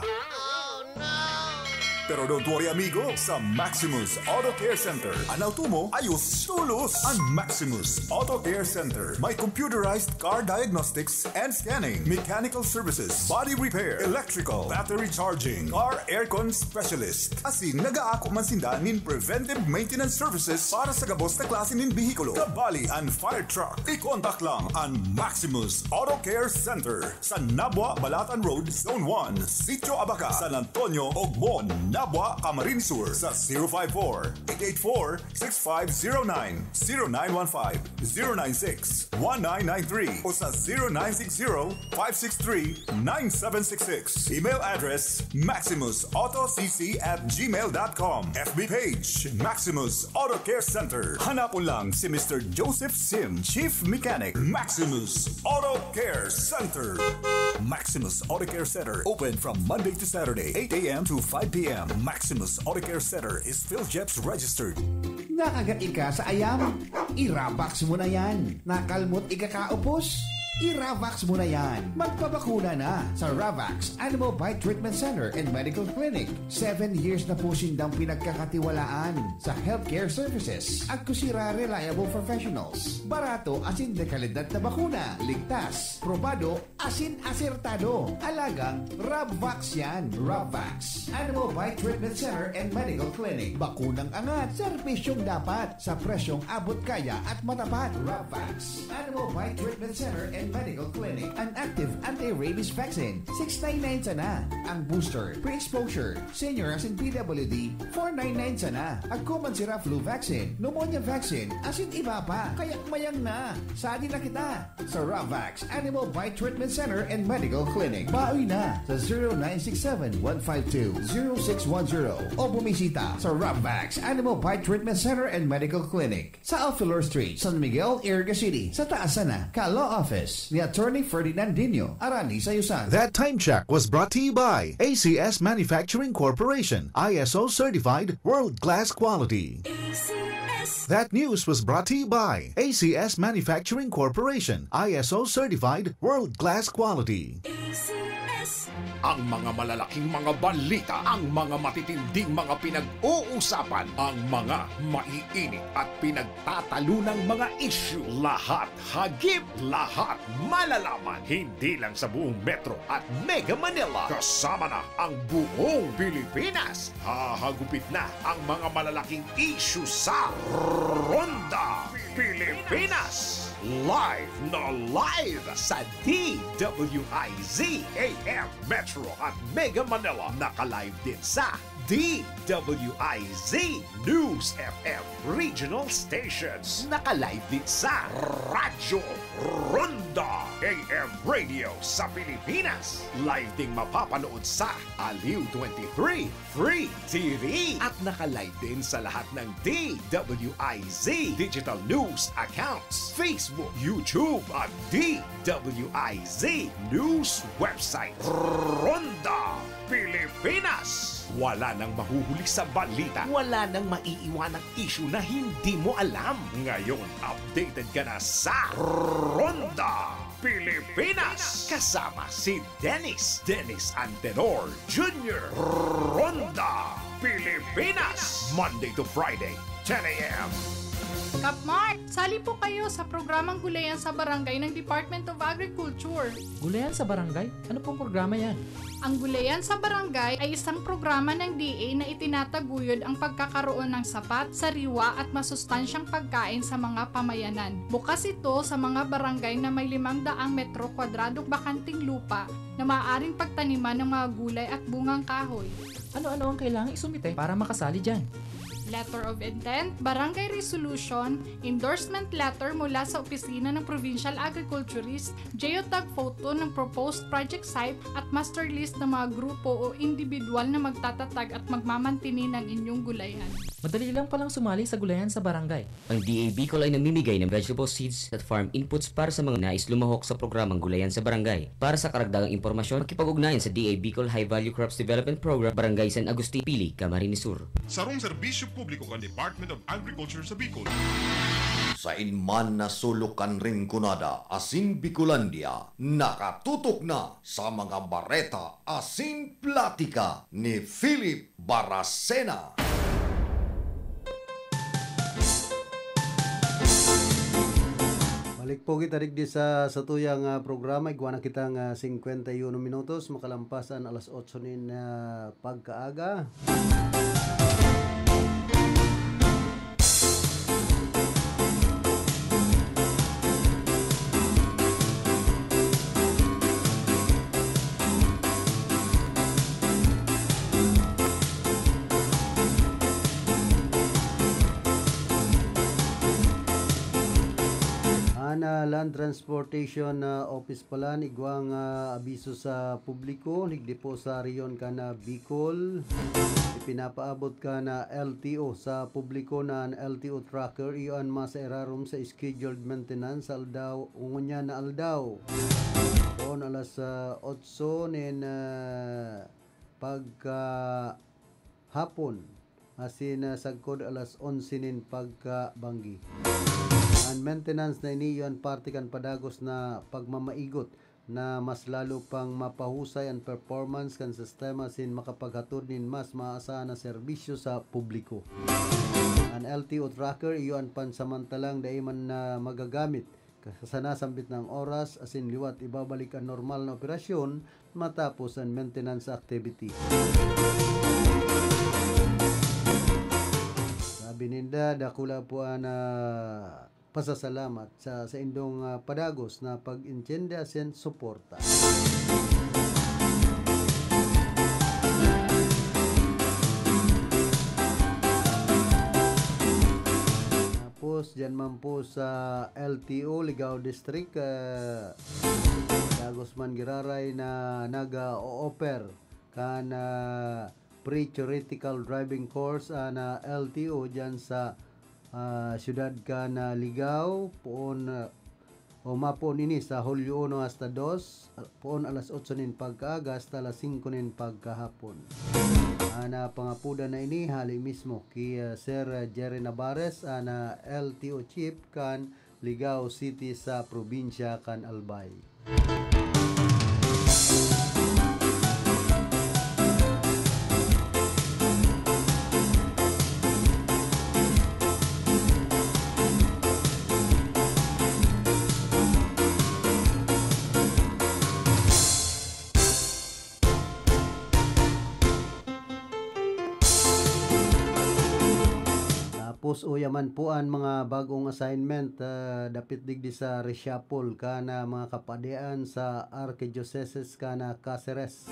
Pero don't worry amigo, sa Maximus Auto Care Center, an auto mo ayos tolos! An Maximus Auto Care Center may computerized car diagnostics and scanning, mechanical services, body repair, electrical, battery charging, car aircon specialist. Asin nagaako man sinda nin preventive maintenance services para sa gabos na klase nin behikulo. Kabali an fire truck. I-contact lang an Maximus Auto Care Center sa Nabua, Balatan Road, Zone one, Sitio Abaca, San Antonio, Ogmon, Nabua, Camarines Sur sa zero five four, eight eight four, six five zero nine, zero nine one five, zero nine six, one nine nine three o sa zero nine six zero, five six three, nine seven six six. Email address, maximus auto c c at gmail dot com. F B page, Maximus Auto Care Center. Hanapon lang si Mister Joseph Sim, Chief Mechanic, Maximus Auto Care Center. Maximus Auto Care Center, open from Monday to Saturday, eight a.m. to five p.m. Maximus Auto Care Center is PhilGEPS registered. Nakagat ika sa ayam? Iravax mo na yan. Nakalmot ika kaupos? Iravax mo na yan. Magpabakuna na sa Ravax Animal Bite Treatment Center and Medical Clinic. Seven years na po sindang pinagkakatiwalaan sa healthcare services. Agkusira reliable professionals. Barato asin dekalidad na bakuna. Ligtas, probado, asin asertado. Alagang Rabvax yan. Rabvax. Animal Bite Treatment Center and Medical Clinic. Bakunang angat, serbisyong dapat, sa presyong abot kaya at matapat. Rabvax. Animal Bite Treatment Center and Medical Clinic. An active anti-rabies vaccine, six nine nine sana. Ang booster, pre-exposure, senior asin P W D, four nine nine sana. Agko man sira flu vaccine, pneumonia vaccine, asin iba pa. Kaya mayang na. Sadi na kita sa Ravax Animal Bite Treatment Center and Medical Clinic. Baoy na sa zero nine six seven, one five two, zero six one zero o bumisita sa Ravax Animal Bite Treatment Center and Medical Clinic sa Alfilor Street, San Miguel, Iriga City, sa taas sana ka Law Office ni Attorney Ferdinand Dino, Arani Sayusan. That time check was brought to you by A C S Manufacturing Corporation, I S O certified, world class quality. That news was brought to you by A C S Manufacturing Corporation, I S O certified, world class quality. Ang mga malalaking mga balita, ang mga matitinding mga pinag-uusapan, ang mga maiinit at pinagtatalunang mga isyu, lahat hagip, lahat malalaman, hindi lang sa buong Metro at Mega Manila, kasama na ang buong Pilipinas. Hahagupit na ang mga malalaking isyu sa Ronda Pilipinas. Live na live sa D W I Z A M Metro at Mega Manila. Naka-live din sa D W I Z News F M Regional Stations. Naka-live din sa Radyo Ronda A M Radio sa Pilipinas. Live ding mapapanood sa Aliw twenty-three Free T V. At naka-live din sa lahat ng D W I Z digital news accounts, Facebook, YouTube, at D W I Z news website. Ronda Pilipinas. Wala nang mahuhuli sa balita. Wala nang maiiwanang isyu na hindi mo alam. Ngayon, updated ka na sa Ronda Pilipinas. Kasama si Dennis, Dennis Antenor Junior. Ronda Pilipinas. Monday to Friday, ten a.m. Kapmar, sali po kayo sa programang Gulayan sa Barangay ng Department of Agriculture. Gulayan sa Barangay? Ano pong programa yan? Ang Gulayan sa Barangay ay isang programa ng D A na itinataguyod ang pagkakaroon ng sapat, sariwa at masustansyang pagkain sa mga pamayanan. Bukas ito sa mga barangay na may limang daang metro kwadradong bakanteng lupa na maaaring pagtaniman ng mga gulay at bungang kahoy. Ano-ano ang kailangan isumite para makasali dyan? Letter of intent, barangay resolution, endorsement letter mula sa opisina ng provincial agriculturist, geotag photo ng proposed project site at master list ng mga grupo o individual na magtatatag at magmamantini ng inyong gulayan. Madali lang palang sumali sa Gulayan sa Barangay. Ang D A Bicol ay namimigay ng vegetable seeds at farm inputs para sa mga nais lumahok sa programang Gulayan sa Barangay. Para sa karagdagang impormasyon, makipag-ugnayan sa D A Bicol High Value Crops Development Program, Barangay San Agustin, Pili, Camarines Sur. Sarong serbisyo publiko kan Department of Agriculture sa Bicol. Sain man na sulok kan Rinconada asin Bicolandia, nakatutok na sa mga bareta asin platika ni Philip Baracena. Balik po kita digdi sa satuyang ah, programa. Igwa na kitang ah, singkwenta y uno minutos, makalampas an alas otso nin ah, pagkaaga. An ah, Land Transportation ah, Office pala an igwang ah, abiso sa publiko, higdi po sa rehiyon kan ah, Bicol. Ipinapaabot kan ah, L T O sa publiko na an L T O tracker iyo an masairarom sa scheduled maintenance sa aldaw, ngunyan na aldaw. Poon alas ah, otso nin ah, pagka hapon, asin ah, sagkod alas onse nin pagkabanggi. An maintenance na ini iyo an parte kan padagos na pagmamaigot na mas lalo pang mapahusay an performance kan sistema asin makapaghatod nin mas maaasahan na serbisyo sa publiko. An L T O tracker iyo an pansamantalang dai man na magagamit, sana sambit na an oras asin liwat ibabalik an normal na operasyon matapos an maintenance activity. Sabi ninda, dakula po an ah, pasasalamat sa saindong ah, padagos na pag-intiende asin suporta. Tapos, dyan man po sa L T O, Ligao District, ah, dagos man giraray na nag-o-offer kan ah, pre-theoretical driving course an ah, L T O dyan sa ah, siyudad kan ah, Ligao, poon ah, o mapoon ini sa Hulyo uno hasta dos, poon alas otso nin pagkaaga hasta alas singko nin pagkahapon. An ah, pangapodan na ini hali mismo ki ah, Sir ah, Jerry Navarez, an ah, L T O chief kan Ligao City sa probinsya kan Albay. Tapos uya man po an mga bag-ong assignment ah, dapit digdi sa reshuffle kan ah, mga kapadian sa Archdiocese kan ah, Caceres.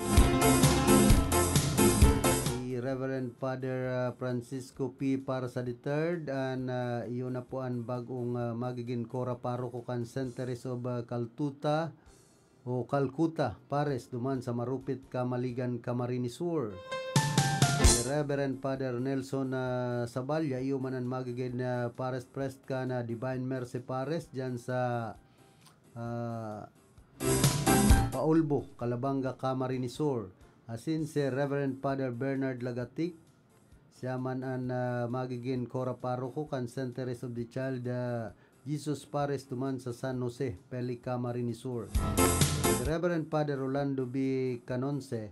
Si Reverend Father ah, Francisco P. Parsa the third, an ah, iyo na po an bag-ong ah, magigin kora paroko kan Saint Teresa of ah, Calcutta o Calcutta Parish duman sa Marupit, Camaligan, Camarines Sur. Si Reverend Father Nelson ah, Saballa iyo man an magigin na Parish Priest kan ah, Divine Mercy Parish dyan sa ah, Paulbo, Calabanga, Camarines Sur. Asin si Reverend Father Bernard Lagatic, siya man an ah, magigin kora paroko kan Saint Teresa of the Child ah, Jesus Parish duman sa San Jose, Pelica, Camarines Sur. Si Reverend Father Rolando B. Canonce,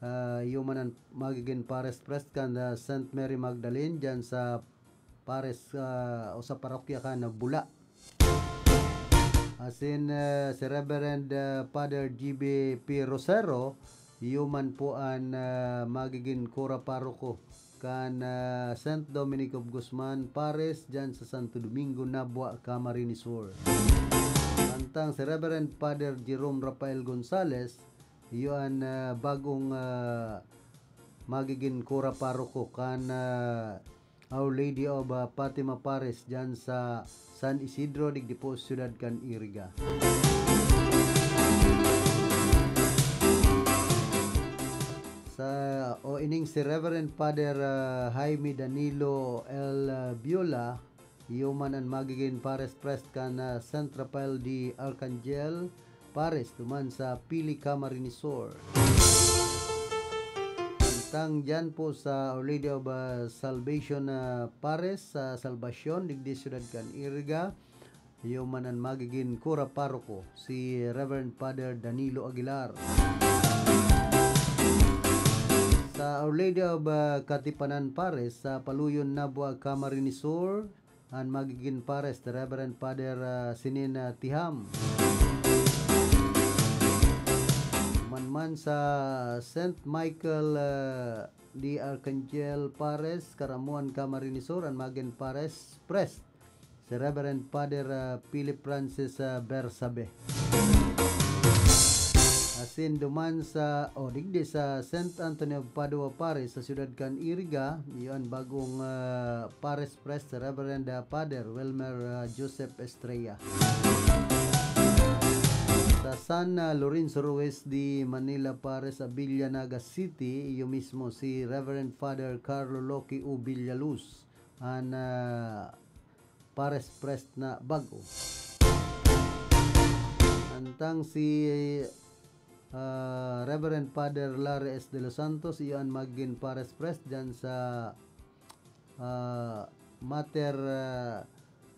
ah, iyo man an magigin Parish Priest kan ah, Saint Mary Magdalene dyan sa pares, ah, o sa parokya kan Bula. Asin, ah, si Reverend, ah, Father G B P Rosero, iyo man po an, ah, magigin kura paroko kan, ah, Saint Dominic of Guzman Pares diyan sa Santo Domingo, Nabua, Camarines Sur. Mantang si Reverend Father Jerome Rafael Gonzalez, iyo an, ah, bagong, ah, magigin kura paroko kan, ah, Our Lady of, ah, Fatima Pares diyan sa San Isidro, digdi po siyudad kan Iriga. Sa, o ining si Reverend Father, ah, Jaime Danilo L, ah, Biola, iyo man an magigin pares pres kan, ah, Saint Rafael de Arcangel Pares duman sa Pili, Camarines Sur. Mantang diyan po sa Our Lady of, ah, Salvation, ah, Pares sa Salvacion, digdi siyudad kan Iriga, iyo man an magigin kura paroko, si Reverend Father Danilo Aguilar. Sa Our Lady of, ah, Katipanan Pares sa Paluyon, Nabua, Camarines Sur, an magigin pares, the Reverend Father, ah, Sinin, ah, Tiham. Manman sa Saint Michael, ah, de Arcangel Pares, Caramuan, Camarines Sur, an magin pares, pres, si Reverend Father, ah, Philip Francis, ah, Bersabe. Asin duman sa, o digdi sa Saint Anthony of Padua Parish sa siyudad kan Iriga, iyo an bagong, ah, pares pres, Reverend, ah, Father Wilmer, ah, Joseph Estrella. Sa San, ah, Lorenzo Ruiz de Manila Parish sa Villa Naga City, iyo mismo si Reverend Father Carlo Loki U Villaluz, an, ah, pares pres na bag-o. Mantang si, ah, Reverend Father Larry S. De Los Santos, iyo an magin pares pres diyan sa, ah, Mater, ah,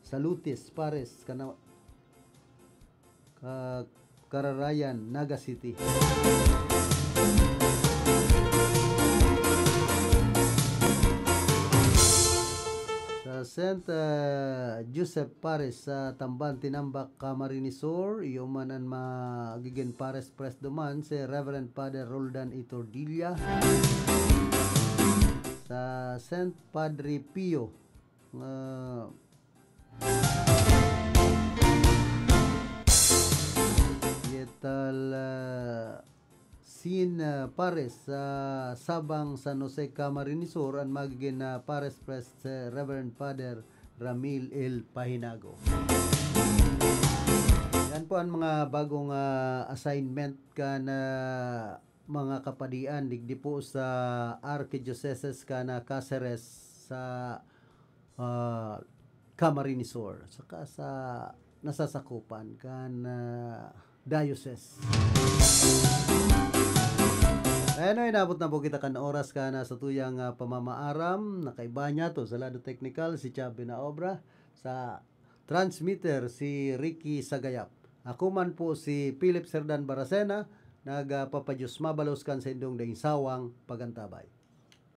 Salutis Pares, kana-, ah, Cararayan, Naga City. Sa Saint, ah, Joseph Parish sa Tamban, Tinambac, Camarines Sur, iyo man an magigin pares pres duman, si Reverend Father Roldan Itordilla. Sa Saint Padre Pio, ah, Pietal, ah, Sin, ah, Pares sa Sabang, San Jose, Camarines Sur, an magigin na pares pres, si Reverend Father Ramil L. Pahinago. Yan po an mga bagong, ah, assignment kan, ah, mga kapadian digdi po sa Archdiocese kan, ah, Caceres sa, ah, Camarines Sur, saka sa nasasakupan kan, ah, diocese. Kaya no, inabot na po kita kan oras kan, ah, satuyang, ah, pamamaaram. Nakaiba niya to sa lado teknikal, si Chab Binaobra. Sa transmitter, si Ricky Sagayap. Ako man po si Philip Serdan Baracena, nagpapadiyos mabalos kan saindong daing sawang pagantabay.